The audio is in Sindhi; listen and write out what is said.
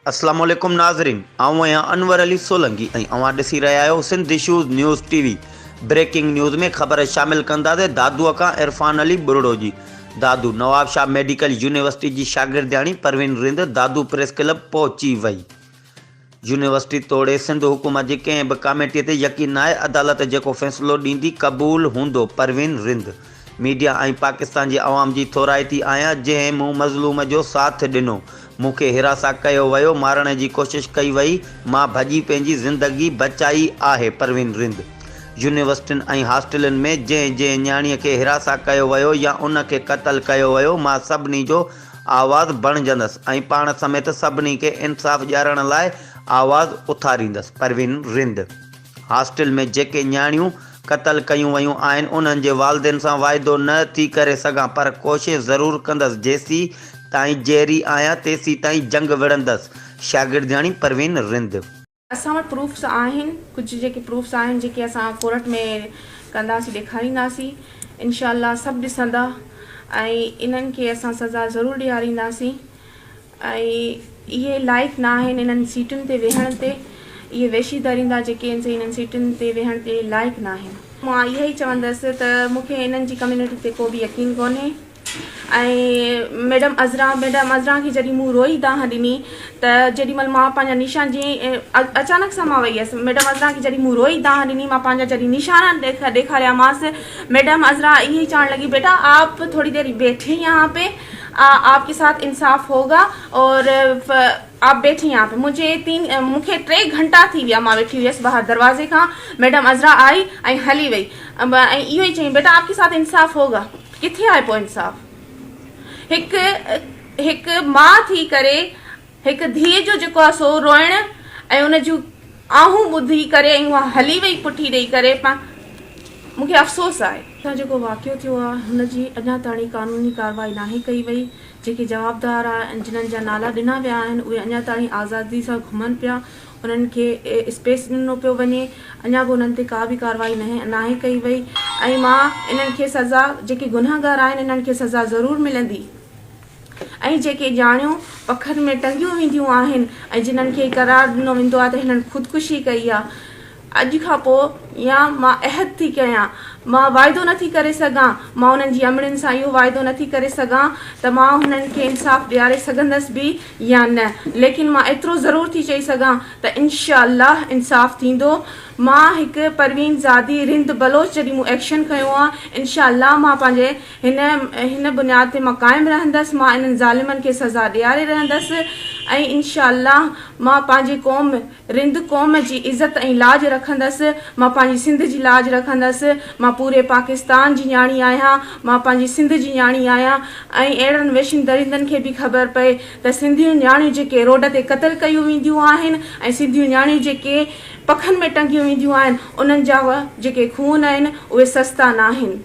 اسلام عليڪم ناظرين آئون آهيان انور علي سولنگي ۽ اوهان ڏسي رهيا آهيو Sindh issues news T V breaking news ۾ خبر شامل ڪنداسين دادو کان عرفان علي ٻرڙو جي دادو نوابشاهه ميڊيڪل يونيورسٽي جي شاگردياڻي پروين رند دادو پريس ڪلب پهچي وئي يونيورسٽي توڙي سنڌ حڪومت جي ڪنهن به ڪاميٽي تي يقين ناهي عدالت جيڪو فيصلو ڏيندي قبول هوندو پروين رند ميڊيا ۽ پاڪستان جي عوام جي ٿورائتي آهيان جنهن مون مظلوم جو ساٿ ڏنو. مون کي هراسان ڪيو ويو، مارڻ جي ڪوشش ڪئي وئي، مان ڀڄي پنهنجي زندگي بچائي آهي، پروين رند. يونيورسٽين ۽ هاسٽلن ۾ جنهن جنهن نياڻيء کي هراسان ڪيو ويو يا ان کي قتل ڪيو ويو، مان سڀني جو آواز بڻجندس ۽ پاڻ سميت سڀني کي انصاف ڏيارڻ لاء آواز اٿاريندس، پروين رند. هاسٽل ۾ جيڪي نياڻيون قتل ڪيون ويون آهن انهن جي والدين سان واعدو نه ٿي ڪري سگهان پر ڪوشش ضرور ڪندس جيسين تائين جيئري آهيان تيسين تائين جنگ وڙهندس، شاگردياڻي پروين رند. اسان وٽ پروفس آهن ڪجهه جيڪي پروفس آهن جيڪي اسان ڪورٽ ۾ ڪنداسين ڏيکارينداسين انشاء الله سڀ ڏسندا ۽ انهن کي اسان سزا ضرور ڏيارينداسين. ۽ اهي لائق نه آهن انهن سيٽن تي ويهڻ تي، اهي وحشي درندا جيڪي آهن سي انهن سيٽن تي ويهڻ تي لائق نه آهن. مان اهو ئي چوندس ته مون کي انهن جي ڪميونٽي تي ڪو به يقين ڪونهي ۽ ميڊم عذرا ميڊم عذرا کي جڏهن مون روئي دانهن ڏني ته جيڏي مهل مان پنهنجا نشان جيئن اچانڪ سان مان وئي هيس ميڊم عذرا کي جڏهن مون روئي دانهن ڏني مان پنهنجا جڏهن نشانا ڏيکاريامانس ميڊم عذرا اهي ئي چوڻ لڳي بيٽا آپ ٿوري دير بيٺي يهان پي آپ ڪي ساٿ انصاف هوگا اور آپ بيٺي يهان پي مجهي تين مون کي ٽي گهنٽا ٿي ويا مان ويٺي هيس ٻاهر دروازي کان ميڊم عذرا آئي ۽ هلي وئي ۽ اهو ئي چيائين بيٽا آپ ڪي ساٿ انصاف هوگا ڪٿي آهي پوء انصاف هڪ هڪ ماء ٿي ڪري هڪ ڌيء جو جيڪو آهي سو روئڻ ۽ ان جون آهون ٻڌي ڪري ۽ اها هلي وئي پٺي ڏئي ڪري مون کي افسوس آهي. سان جيڪو واقعو ٿيو آهي هن جي اڃا تاڻي قانوني ڪارروائي ناهي ڪئي وئي جيڪي جوابدار آهن جنھن جا نالا ڏنا ويا آهن اهي اڃا تاڻي آزادي سان گهمن پيا انهن کي اسپيس ڏنو پيو وڃي اڃا به انهن تي ڪا به ڪارروائي ناهي ڪئي وئي ۽ مان انهن کي سزا جيڪي گنهگار آهن انهن کي سزا ضرور ملندي. ۽ جيڪي ڄاڻيون پکن ۾ ٽنگيون وينديون آهن ۽ جنھن کي قرار ڏنو ويندو آهي ته هنن خودڪشي ڪئي آهي اڄ کان پوء يا مان عهد ٿي ڪيان مان واعدو نه ٿي ڪري سگهان مان انهن جي امڙين سان اهو واعدو نه ٿي ڪري سگهان ته مان هنن کي انصاف ڏياري سگهندس به يا نه ليڪن مان ايترو ضرور ٿي چئي سگهان ته انشاء الله انصاف ٿيندو مان هڪ پروين زادي رند بلوچ جڏهن مون ايڪشن کنيو آهي انشاء الله مان پنهنجي هن هن بنياد تي مان قائم رهندس، مان انهن ظالمن کي سزا ڏياري رهندس ۽ انشاء الله مان پنهنجي قوم رند قوم جي عزت ۽ لاڄ رکندس، مان پنهنجي سنڌ جي لاڄ رکندس، مان پوري پاڪستان جي نياڻي آهيان، مان پنهنجي سنڌ جي نياڻي آهيان ۽ اهڙن وحشين درندن کي به خبر پئي ته سنڌيون نياڻيون جيڪي روڊ تي قتل ڪيون وينديون آهن ۽ سنڌيون نياڻيون جيڪي پکن ۾ ٽنگيون وينديون آهن انهن جا جيڪي خون آهن اهي سستا ناهن.